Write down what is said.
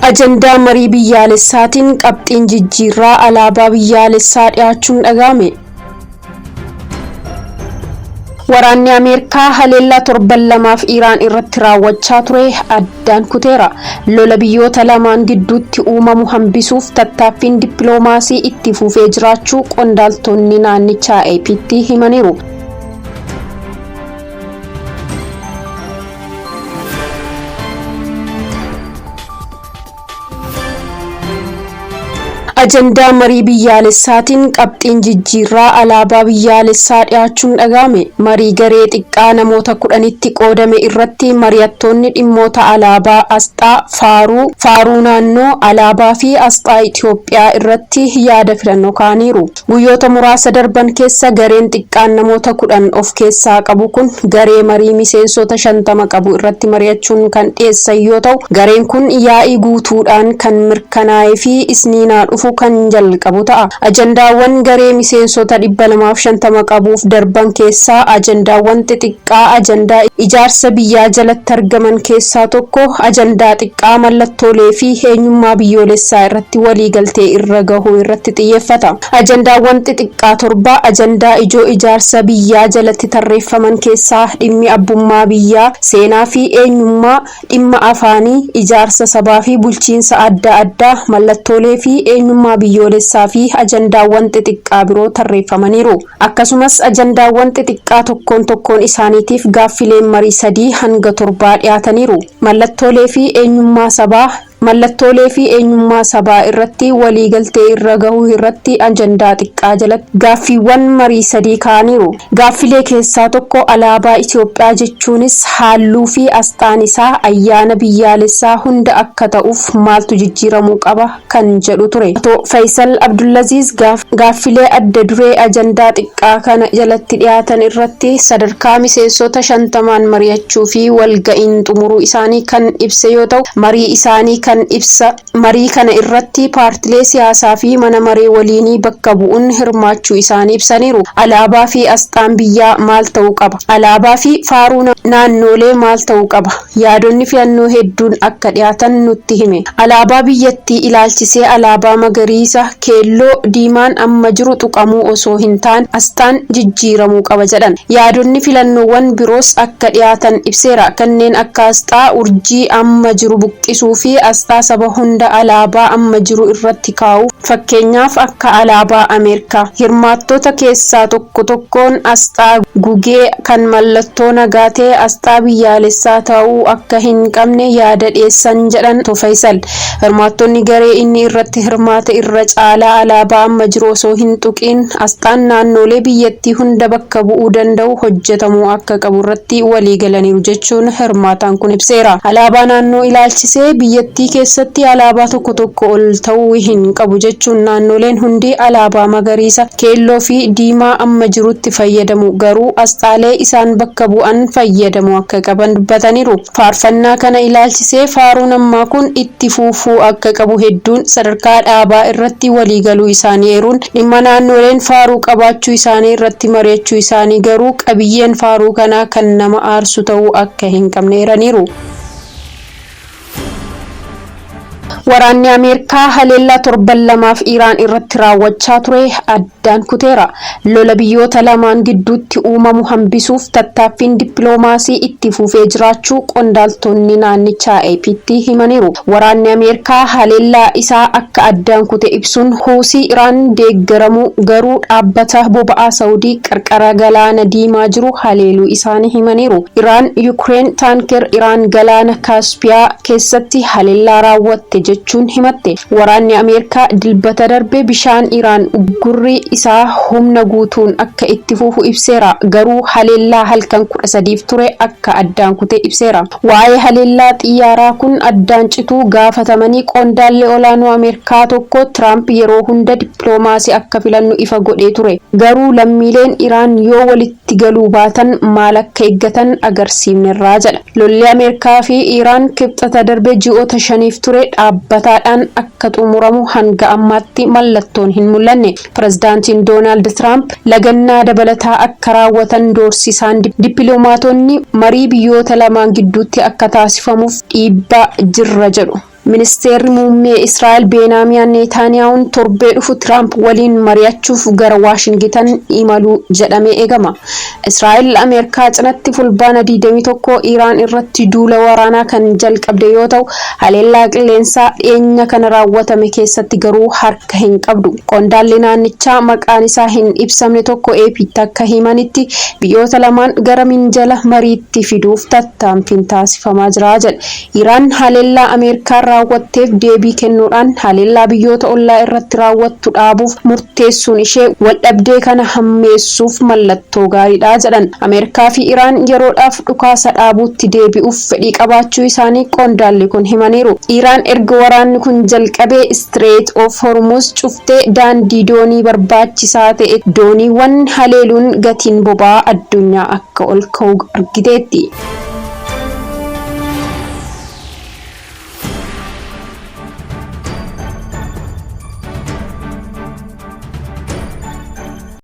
Ajandaa marii biyyaalessaatiin qabxiin jijjiirraa alaabaa biyyaalessaa dhiyaachuun dhaga'ame. Waraanni Ameerikaa haleellaa torban lamaaf Iraan irratti raawwachaa ture addaan kuteera. Lola biyyoota lamaan gidduutti uumamu hambisuuf tattaaffiin dippiloomaasii itti fufee jiraachuu qondaaltonni naannichaa AP'tti himaniiru. Ajandaa marii biyyaalessaatiin qabxiin jijjiirraa alaabaa biyyaalessaa dhiyaachuun dhaga'ame. Marii garee xiqqaa namoota 10tti qoodame irratti mari'attoonni dhimmoota alaabaa, asxaa, faaruu, faaruu naannoo, alaabaa fi asxaa Itoophiyaa irratti yaada filannoo kaa'aniiru. Guyyoota muraasa darban keessa gareen xiqqaan namoota 10 of keessaa qabu kun garee marii miseensota 50 qabu irratti mari'achuun kan dhiyeessan yoo ta'u, gareen kun yaa'ii guutuudhaan kan mirkanaa'ee fi Isniinaa dhufu kan jalqabu ta'a. Ajandaawwan garee miseensota 250 qabuuf darban keessaa ajandaawwan xixiqqaa ajandaa ijaarsa biyyaa jalatti argaman keessaa tokko ajandaa xiqqaa mallattoolee fi eenyummaa biyyoolessaa irratti waliigaltee irra gahuu irratti xiyyeeffata. Ajandaawwan xixiqqaa 7 ajandaa ijoo ijaarsa biyyaa jalatti tarreeffaman keessaa dhimmi abbummaa biyyaa, seenaa fi eenyummaa, dhimma afaanii, ijaarsa sabaa fi bulchiinsa adda addaa, mallattoolee fi eenyummaa biyyoolessaa fi ajandaawwan xixiqqaa biroo tarreeffamaniiru. Akkasumas ajandaawwan xixiqqaa tokkoon tokkoon isaaniitiif gaaffileen marii 3 hanga 7 dhiyaataniiru. Mallattoolee fi eenyummaa sabaa Mallattoolee fi eenyummaa sabaa irratti waliigaltee irra gahuu irratti ajandaa xiqqaa jalatti gaaffiiwwan marii sadii ka'aniiru. Gaaffilee keessaa tokko alaabaa Itoophiyaa jechuunis haalluu fi asxaan isaa ayyaana biyyaalessaa hunda akka ta'uuf maaltu jijjiiramuu qaba kan jedhu ture. Ato Fayisal Abdullaziiz gaaffilee adda duree ajandaa xiqqaa kana jalatti dhiyaatan irratti sadarkaa miseensota 50n mari'achuu fi walga'iin xumuruu isaanii kan ibse yoo ta'u, marii isaanii kan ibsa marii kana irratti paartilee siyaasaa fi mana maree waliinii bakka bu'uun hirmaachuu isaanii ibsaniiru. Alaabaa fi asxaan biyyaa maal ta'uu qaba? Alaabaa fi faaruu naannoolee maal ta'uu qaba? Yaadonni filannoo hedduun akka dhiyaatan nutti hime. Alaabaa biyyattii ilaalchisee alaabaa magariisa, keelloo, diimaan amma jiru tuqamuu osoo hin taane asxaan jijjiiramuu qaba jedhan. Yaadonni filannoowwan biroos akka dhiyaatan ibseera. Kanneen akka asxaa urjii amma jiru buqqisuu fi asxaa saba hunda alaabaa amma jiru irratti kaa'uu, fakkeenyaaf akka alaabaa Ameerikaa. Hirmaattota keessaa tokko tokkoon asxaa gugee kan mallattoo nagaa ta'e asxaa biyyaalessaa ta'uu akka hin qabne yaada dhiyeessan jedhan Ato Faysal. Hirmaattonni garee inni irratti hirmaate irra caalaa alaabaa amma jiru osoo hin tuqiin asxaan naannoolee biyyattii hunda bakka bu'uu danda'u hojjetamuu akka qabu irratti waliigalaniiru jechuun hirmaataan kun ibseera. Alaabaa naannoo ilaalchisee biyyattii keessatti alaabaa tokko tokko ol ta'uu hin qabu jechuun naannoleen hundi alaabaa magariisa, keelloo fi diimaa amma jirutti fayyadamu garuu asxaalee isaan bakka bu'an fayyadamuu akka qaban dubbataniiru. Faarfannaa kana ilaalchisee faaruun ammaa kun itti fuufuu akka qabu hedduun sadarkaa dhaabaa irratti waliigaluu isaanii eeruun dhimma naannooleen faaruu qabaachuu isaanii irratti mari'achuu isaanii garuu qabiyyeen faaruu kanaa kan nama aarsu ta'uu akka hin qabne eeraniiru. Waraanni Ameerikaa haleellaa torban lamaaf Iraan irratti raawwachaa ture addaan kuteera. Lola biyyoota lamaan gidduutti uumamu hambisuuf tattaaffiin dippiloomaasii itti fufee jiraachuu qondaaltonni naannichaa AP'tti himaniiru. Waraanni Ameerikaa haleellaa isaa akka addaan kute ibsuun Huusii Iraan deeggaramu garuu dhaabbata boba'aa Sawudii qarqara Galaana Diimaa jiru haleeluu isaanii himaniiru. Iraan Yukireen taanker Iraan Galaana Kaaspiyaa keessatti haleellaa raawwatte jechuun himatte. Waraanni Ameerikaa Dilbata darbe bishaan Iraan uggurri isaa humna guutuun akka itti fufu ibseera, garuu haleellaa halkan 13f ture akka addaan kute ibseera. Waa'ee haleellaa xiyyaaraa kun addaan cituu gaafatamanii qondaalli olaanoo Ameerikaa tokko Tiraamp yeroo hunda dippiloomaasii akka filannu ifa godhee ture. Garuu lammiileen Iraan yoo walitti galuu baatan maal akka eeggatan agarsiifnerra jedha. Lolli Ameerikaa fi Iraan Kibxata darbe ji'oota shaniif ture dhaabbataadhaan akka xumuramu hanga ammaatti mallattoon hin mul'anne. Pirezidaantiin Doonaald Tiraamp lagannaa dabalataa akka raawwatan doorsisaan dippiloomaatonni marii biyyoota lamaan gidduutti akka taasifamuuf dhiibbaa jirra jedhu. Ministeerri muummee Israa'el Beenaamiyaan Neetaaniyaa'uun torbee dhufu Tiraamp waliin mari'achuuf gara Waashingitan imaluu jedhamee eegama. Israa'el Ameerikaa cinatti Fulbaana 21 Iraan irratti duula waraanaa kan jalqabde yoo ta'u, haleellaa qilleensaa dhiyeenya kana raawwatame keessatti garuu harka hin qabdu. Qondaalli naannichaa maqaan isaa hin ibsamne tokko AP'tti akka himanitti, biyyoota lamaan gara minjala mariitti fiduuf tattaaffiin taasifamaa jira jedhe. Iraan haleellaa Ameerikaan raawwatteef deebii kennuudhaan haleellaa biyyoota ollaa irratti raawwattu dhaabuuf murteessuun ishee waldhabdee kana hammeessuuf mallattoo gaariidha jedhan. Ameerikaa fi Iraan yeroodhaaf dhukaasa dhaabuutti deebi'uuf fedhii qabaachuu isaanii qondaalli kun himaniiru. Iraan erga waraanni kun jalqabee Strait of Hormuz cuftee daandii doonii barbaachisaa ta'e dooniiwwan haleeluun gatiin boba'aa addunyaa akka ol ka'u argiteetti.